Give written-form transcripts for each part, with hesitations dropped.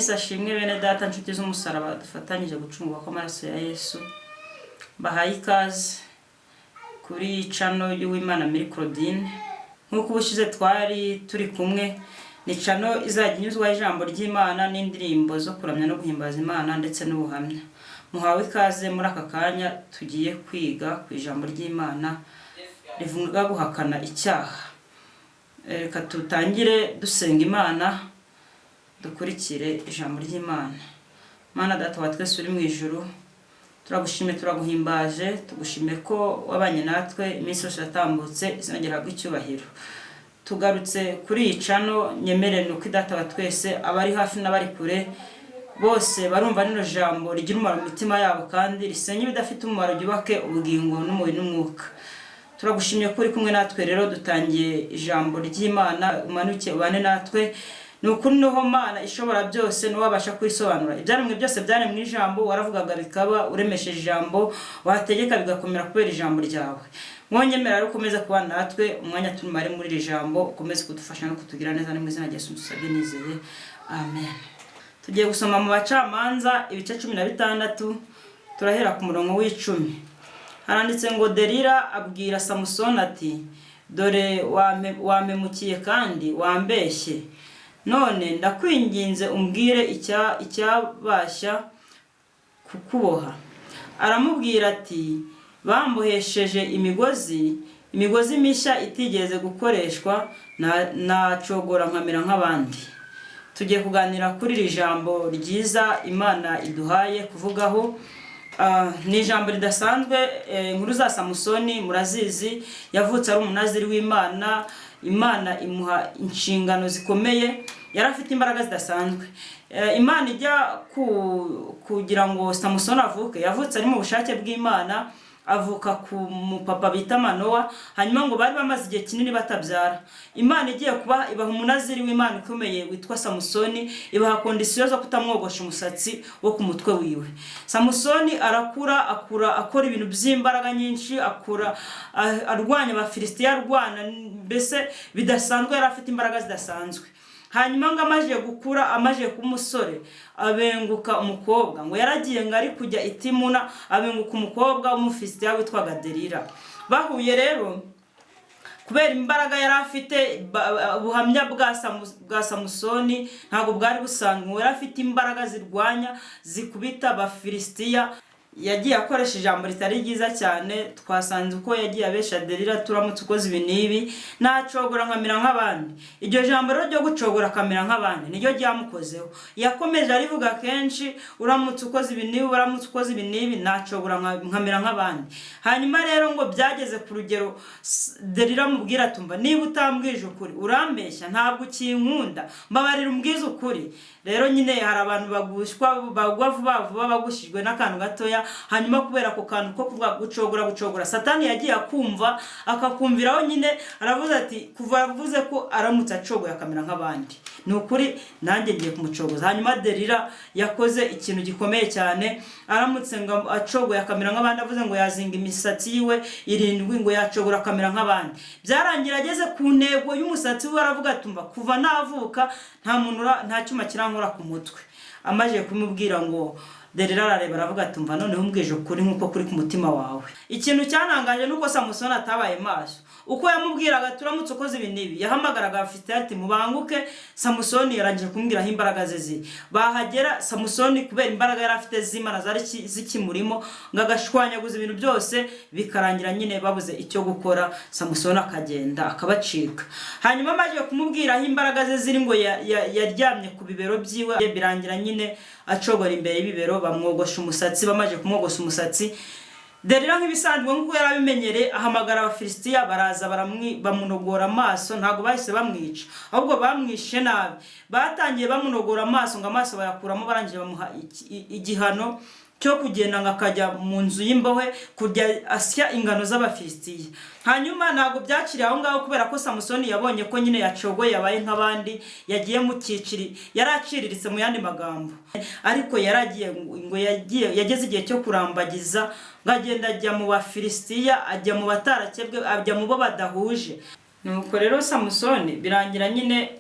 Yesu ashimwe. Bene data, nshuti z'umusaraba dufatanyije gucungurwa kw'amaraso ya Yesu, bahaye ikaze kuri channel y'Uwimana Marie Claudine. Nk'uko ubushize twari turi kumwe, ni channel izajya inyuzwaho ijambo ry'Imana n'indirimbo zo kuramya no guhimbaza Imana ndetse n'ubuhamya. Muhawe ikaze. Muri aka kanya tugiye kwiga ku ijambo ry'Imana rivuga guhakana icyaha. Reka tutangire dusenga Imana, dukurikire ijambo ry'Imana. Mana Data wa twese uri mu ijuru, turagushimiye, turaguhimbaje, tugushimiye ko wabanye natwe iminsi yose yatambutse. Izina ryawe icyubahiro. Tugarutse kuri iyi channel. Nyemere ni uko Data wa twese, abari hafi n'abari kure bose barumva rino jambo rigira umumaro mu mitima yabo kandi risenya ibidafite umumaro, ryubake ubugingo n'umubiri n'umwuka. Turagushimye ko uri kumwe natwe. Rero dutangiye ijambo ry'Imana, umanuke ubane natwe. Ni ukuri niho Mana ishobora byose, niwe wabasha kurisobanura. Ibyaremwe byose byaremwe ijambo, waravugaga bikaba, uremesheje ijambo, wategeka bigakomera kubera ijambo ryawe. Mwonyemera rero ukomeze kubana natwe umwanya tumare muri iri jambo, ukomeze kudufasha no kutugira neza. Ni mu izina rya Yesu dusabye nizeye, amen. Tugiye gusoma mu Bacamanza ibice 16, turahera ku murongo w'10. Haranditse ngo: Delila abwira Samusoni ati: "Dore wampemukiye kandi wambeshye. None ndakwinginze, umbwire icyabasha kukuboha." Aramubwira ati: "Bambohesheje imigozi mishya itigeze gukoreshwa, nacogora nkamera nk'abandi." Tugiye kuganira kuri iri jambo ryiza Imana iduhaye kuvugaho. Ni ijambo ridasanzwe. Inkuru za Samusoni murazizi. Yavutse ari umunaziri w'Imana, Imana imuha inshingano zikomeye, yari afite imbaraga zidasanzwe. Imana ijya kugira ngo Samusoni avuke, yavutse ari mu bushake bw'Imana, avuka ku mupapa bita Manowa. Hanyuma ngo bari bamaze igihe kinini batabyara. Imana igiye kuba ibaha umunaziri w'Imana ukomeye witwa Samusoni, ibaha condition zo kutamwogosha umusatsi wo ku mutwe wiwe. Samusoni arakura, akura akora ibintu by'imbaraga nyinshi, akura arwanya Abafilisitiya, arwana mbese bidasanzwe, yari afite imbaraga zidasanzwe. Hanyuma ngo amaze gukura, amaze kuba umusore, abenguka umukobwa. Ngo yaragiye, ngo ari kujya i Timuna, abenguka umukobwa w'Umufilisitiya witwaga Delila. Bahuye rero, kubera imbaraga yari afite, ubuhamya bwa Samusoni ntabwo bwari busanzwe. Ngo yari afite imbaraga zirwanya, zikubita Abafilisitiya. Yagiye akoresha ijambo ritari ryiza cyane. Twasanze uko yagiye abesha Delila: "Turamutse ukoze ibi n'ibi, nacogora nkamera nk'abandi." Iryo jambo rero ryo gucogora akamera nk'abandi niryo ryamukozeho. Yakomeje arivuga kenshi: "Uramutse ukoze ibi n'ibi, uramutse ukoze ibi n'ibi, nacogora nkamera nk'abandi." Hanyuma rero ngo byageze ku rugero Delila amubwira atumva: "Niba utambwije ukuri urambeshya, ntabwo ukinkunda. Mbabarira umbwize ukuri." Rero nyine hari abantu bagushwa, bagwa vuba vuba, bagushijwe n'akantu gatoya. Hanyuma kubera ako kantu ko kuvuga gucogora, gucogora, Satani yagiye akumva, akakumviraho nyine. Aravuze ati: "Kuva avuze ko aramutse acogoye akamera nk'abandi, ni ukuri nanjye ngiye kumucogoza." Hanyuma Delila yakoze ikintu gikomeye cyane. Aramutse ngo acogoye akamera nk'abandi, avuze ngo yazinga imisatsi yiwe irindwi, ngo yacogora akamera nk'abandi. Byarangira ageze ku ntego y'umusatsi we, aravuga ati: "Umva, kuva navuka nta muntu nta cyuma kirankora ku mutwe." Amaze kumubwira, ngo Delila arareba, aravuga ati: "Umva, noneho umbwije ukuri nk'uko kuri ku mutima wawe." Ikintu cyanangaje nuko Samusoni atabaye maso. Uko yamubwiraga: "Turamutse ukoze ibi n'ibi," yahamagaraga afite ati: "Mubanguke, Samusoni yarangije kumbwira aho imbaraga ze ziri." Bahagera, Samusoni kubera imbaraga yari afite z'Imana zari zikimurimo, ngo agashwanyaguza ibintu byose, bikarangira nyine babuze icyo gukora, Samusoni akagenda akabacika. Hanyuma amaze kumubwira aho imbaraga ze ziri, ngo yaryamye ku bibero byiwe, birangira nyine acogora imbere y'ibibero, bamwogosha umusatsi. Bamaze kumwogosha umusatsi, Delila nk'ibisanzwe, nk'uko yari abimenyereye, ahamagara Abafilisitiya, baraza bamunogora amaso. Ntabwo bahise bamwica, ahubwo bamwishe nabi. Batangiye bamunogora amaso, ngo amaso bayakuramo, barangije bamuha igihano cyo kugenda ngo akajya mu nzu y'imbohe kujya asya ingano z'Abafilisitiya. Hanyuma ntabwo byakiriye aho ngaho, kubera ko Samusoni yabonye ko nyine yacogoye, yabaye nk'abandi, yagiye mu cyiciri yari aciriritse mu yandi magambo. Ariko yaragiye, ngo yagiye, yageze igihe cyo kurambagiza, ngo agenda ajya mu Bafilisitiya, ajya mu batarakebwe, ajya mu bo badahuje. Nuko rero Samusoni birangira nyine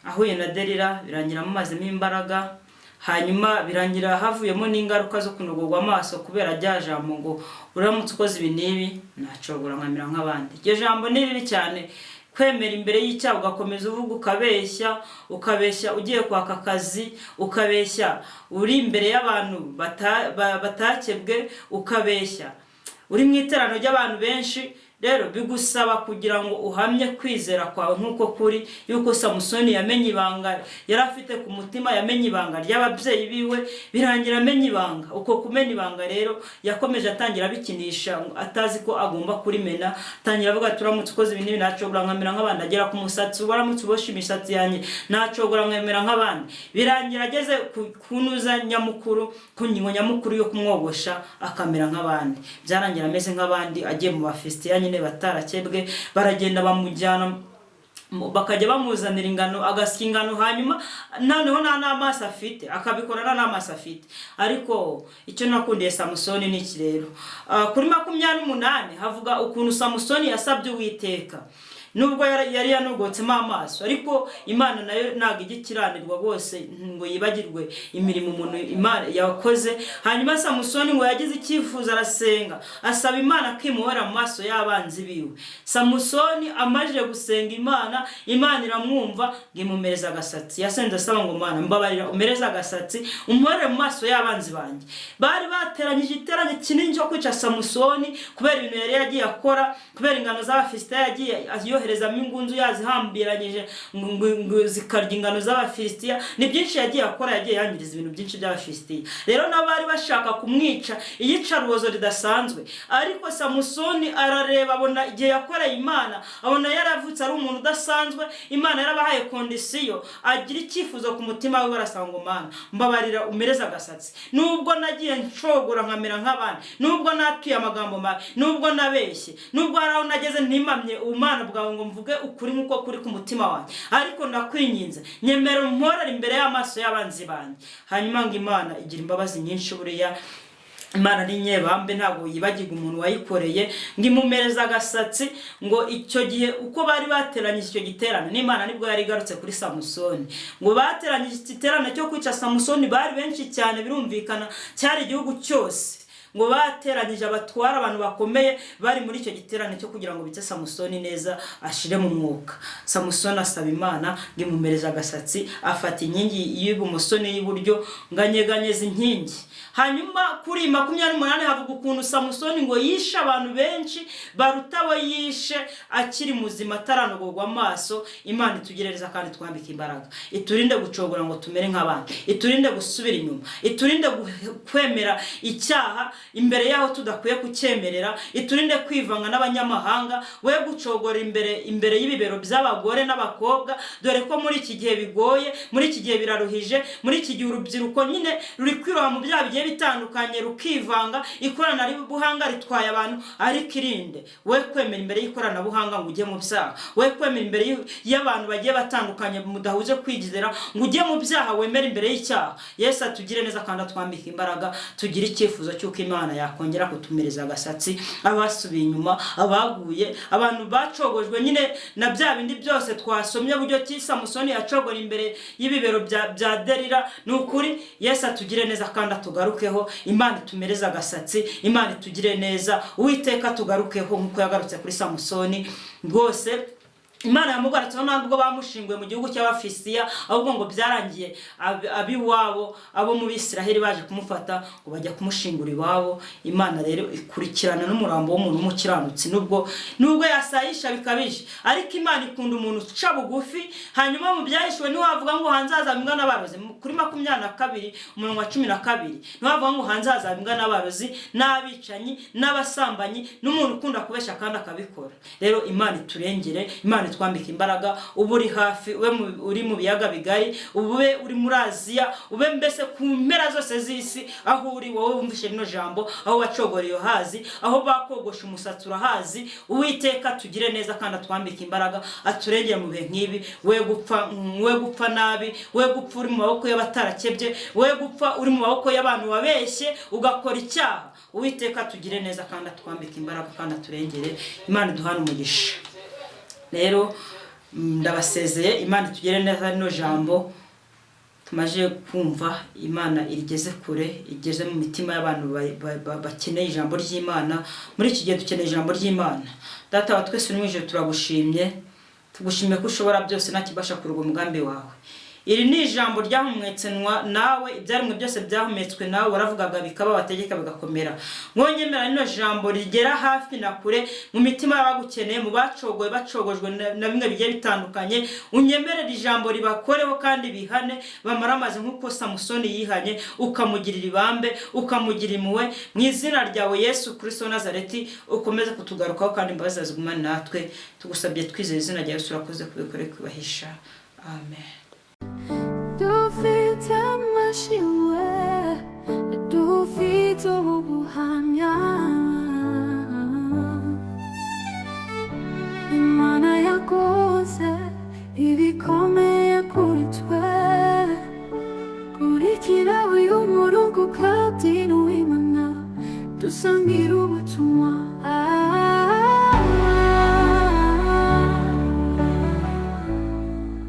ahuye na Delila, birangira amumazemo imbaraga. Hanyuma birangira havuyemo n'ingaruka zo kunogorwa amaso kubera rya jambo ngo uramutse ukoze ibi n'ibi nacogora nkamera nk'abandi. Iryo jambo ni ribi cyane, kwemera imbere y'icyaha ugakomeza uvuga, ukabeshya, ukabeshya ugiye kwaka akazi, ukabeshya uri imbere y'abantu batakebwe, ukabeshya uri mu iteraniro ry'abantu benshi. Rero bigusaba kugira ngo uhamye kwizera kwawe nk'uko kuri yuko Samusoni yamenye ibanga yari afite ku mutima, yamenye ibanga ry'ababyeyi biwe, birangira amenye ibanga. Uko kumena ibanga rero yakomeje atangira abikinisha atazi ko agomba kurimena. Atangira avuga ati uramutse ukoze ibi n'ibi nacogora nkamera nk'abandi, agera ku musatsi, uramutse uboshye imisatsi yanjye nacogora nkamera nk'abandi. Birangira ageze ku ntuza nyamukuru, ku ngingo nyamukuru yo kumwogosha akamera nk'abandi. Byarangira ameze nk'abandi, agiye mu Bafilisitiya nyine batarakebwe, baragenda bamujyana bakajya bamuzanira ingano agasya ingano, hanyuma noneho nta n'amaso afite, akabikora nta n'amaso afite. Ariko icyo nakundiye Samusoni ni iki rero? Kuri 28 havuga ukuntu Samusoni yasabye Uwiteka nubwo yari yanogotsemo amaso, ariko Imana nayo ntabwo ijya ikiranirwa rwose ngo yibagirwe imirimo umuntu Imana yakoze. Hanyuma Samusoni ngo yagize icyifuzo, arasenga, asaba Imana kwimuhora mu maso y'abanzi biwe. Samusoni amajije gusenga Imana, Imana iramwumva ngo imumereze agasatsi. Yasenze asaba ngo Mana mbabarira umereze agasatsi, umuhorere mu maso y'abanzi banjye. Bari bateranyije iteranye kinini cyo kwica Samusoni kubera ibintu yari yagiye akora, kubera ingano z'Abafilisitiya yagiye yoherezamo ingunzu yazihambiranyije ngo zikarya ingano z'Abafilisitiya. Ni byinshi yagiye akora, yagiye yangiriza ibintu byinshi by'Abafilisitiya. Rero nabo bari bashaka kumwica iyicarubozo ridasanzwe, ariko Samusoni arareba abona igihe yakoreye Imana, abona yaravutse ari umuntu udasanzwe, Imana yarabahaye condition, agira icyifuzo ku mutima we, barasaba ngo Mana mbabarira umereze agasatsi, nubwo nagiye nshogora nkamera nk'abandi, nubwo natuye amagambo mabi, nubwo nabeshye, nubwo hari aho nageze ntimamye ubumana bwawe ngo mvuge ukuri nk'uko kuri ku mutima wanjye, ariko ndakwinginze nyemera umporere imbere y'amaso y'abanzi banjye. Hanyuma ngo Imana igira imbabazi nyinshi. Buriya Imana ni nyebambe, ntabwo yibagirwa umuntu wayikoreye. Ngo imumereze agasatsi. Ngo icyo gihe uko bari bateranyije icyo giterane n'Imana nibwo yari igarutse kuri Samusoni. Ngo bateranyije igiterane cyo kwica Samusoni, bari benshi cyane, birumvikana cyari igihugu cyose. Ngo bateranyije abatwara, abantu bakomeye bari muri icyo giterane cyo kugira ngo bice Samusoni neza ashire mu mwuka. Samusoni asaba Imana ngo imumereze agasatsi, afata inkingi y'ibumoso n'iy'iburyo ngo anyeganyeze inkingi. Hanyuma kuri 28 havuga ukuntu Samusoni ngo yishe abantu benshi baruta abo yishe akiri muzima ataranogorwa amaso. Imana itugerereza kandi twambike imbaraga, iturinde gucogora ngo tumere nk'abandi, iturinde gusubira inyuma, iturinde kwemera icyaha imbere yaho tudakwiye kucyemerera, iturinde kwivanga n'abanyamahanga, we gucogora imbere y'ibibero by'abagore n'abakobwa, dore ko muri iki gihe bigoye, muri iki gihe biraruhije, muri iki gihe urubyiruko nyine ruri kwiroha mu byaha bigiye bitandukanye, rukivanga, ikoranabuhanga ritwaye abantu. Ariko irinde we kwemera imbere y'ikoranabuhanga ngo ujye mu byaha, we kwemera imbere y'abantu bagiye batandukanye mudahuje kwizera ngo ujye mu byaha, wemere imbere y'icyaha. Yesu atugire neza kandi atwambike imbaraga, tugire icyifuzo cy'uko Imana yakongera kutumereza agasatsi. Abasubiye inyuma, abaguye, abantu bacogojwe nyine na bya bindi byose twasomye, buryo ki Samusoni yacogora imbere y'ibibero bya Delila, ni ukuri Yesu atugire neza kandi atugarukeho. Imana itumereze agasatsi, Imana itugire neza, Uwiteka tugarukeho nk'uko yagarutse kuri Samusoni. Rwose Imana yamugarutseho, ntabwo bamushinguye mu gihugu cy'Abafilisitiya, ahubwo ngo byarangiye ab'iwabo, abo mu Bisiraheli baje kumufata ngo bajya kumushingura iwabo. Imana rero ikurikirana n'umurambo w'umuntu w'umukiranutsi, nubwo yasayisha bikabije, ariko Imana ikunda umuntu uca bugufi. Hanyuma mu Byahishuwe niho havuga ngo hanze hazaba imbwa n'abarozi. Kuri 22 umurongo wa 12 niho havuga ngo hanze hazaba imbwa n'abarozi n'abicanyi n'abasambanyi n'umuntu ukunda kubeshya kandi akabikora. Rero Imana iturengere, Imana itwambike imbaraga. Uba uri hafi, ube uri mu biyaga bigari, ube uri muri Aziya, ube mbese ku mpera zose z'isi, aho uri wowe wumvishe rino jambo, aho wacogoreye hazi, aho bakogosha umusatsi urahazi. Uwiteka tugire neza kandi atwambike imbaraga, aturengere mu bihe nk'ibi. We gupfa nabi, we gupfa uri mu maboko y'abatarakebye, we gupfa uri mu maboko y'abantu wabeshye ugakora icyaha. Uwiteka tugire neza kandi atwambike imbaraga kandi aturengere. Imana iduhane umugisha. Rero ndabasezeye, Imana itugire neza. Rino jambo tumaze. Tumaze kumva Imana irigeze kure, igeze mu mitima y'abantu bakeneye ijambo ry'Imana. Muri iki gihe dukeneye ijambo ry'Imana. Data wa twese uri mu ijuru, turagushimye, tugushimiye ko ushobora byose, nta kibasha kuruga umugambi wawe. Iri ni ijambo ryahumetswe nawe, ibyaremwe byose byahumetswe nawe. Waravugaga bikaba, wategeka bigakomera. Mwonyemera rino jambo rigera hafi na kure mu mitima y'abagukeneye, mu bacogoye, bacogojwe na bimwe bigiye bitandukanye. Unyemerere ijambo ribakoreho kandi bihane, bamaramaze nk'uko Samusoni yihanye, ukamugirira ibambe, ukamugira impuhwe. Mu izina ryawe Yesu Kristo wa Nazareti, ukomeze kutugarukaho kandi imbabazi zawe zigumane natwe. Tugusabye twizeye izina rya Yesu, urakoze kubikore kubahisha. Amen. Dufite amashimwe.